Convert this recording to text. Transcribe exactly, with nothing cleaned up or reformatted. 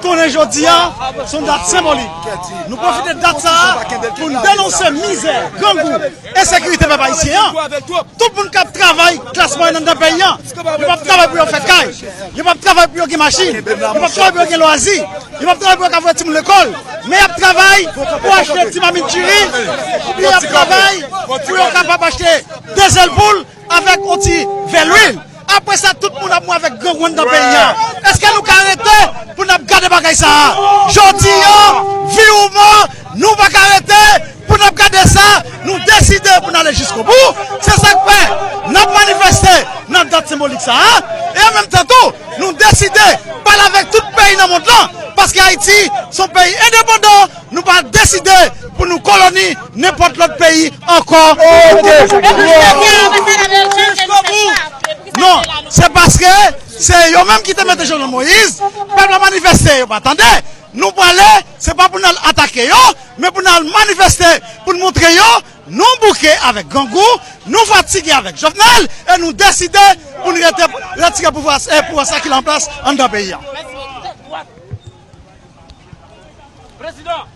Konnen jodi a, se yon dat senbolik. Nou pwofite dat sa a pou n denonse mizè, grangou, ensekirite pèp ayisyen an. Tout moun k ap travay, klas mwayèn anndan peyi a, yo p ap travay pou yo fè kay, yo p ap travay pou yo gen machin, yo p ap travay pou yo gen lwazi, yo p ap travay pou yo ka voye timoun lekòl, men y ap travay pou achte ti mamit chiri, oubyen y ap travay pou yo kapab achte de zèl poul avèk yon ti vè lwil. Apre sa, tout moun ap mouri avèk grangou anndan peyi a. Èske nou ka rete pou n ap gade bagay sa a? Jodi a, vi ou mò, nou pa ka rete pou n ap gade sa. Nou deside pou n ale jiskobou. Se sa k fè n ap manifeste nan dat senbolik sa a. E an menm tan tou, nou deside pale avèk tout peyi nan mond lan. Paske Ayiti se yon peyi endepandan. Nou pa deside pou nou koloni nenpòt lòt peyi ankò. Non, se paske se yo menm ki te mete Jovenel Moïse, pèp la manifeste, yo pa tande. Nou prale, se pa pou n al atake yo, men pou n al manifeste, pou n montre yo, nou bouke avèk grangou, nou fatige avèk Jovenel, e nou deside pou n rete, retire pouvwa, e pouvwa sa ki la an plas anndan peyi a. Prezidan,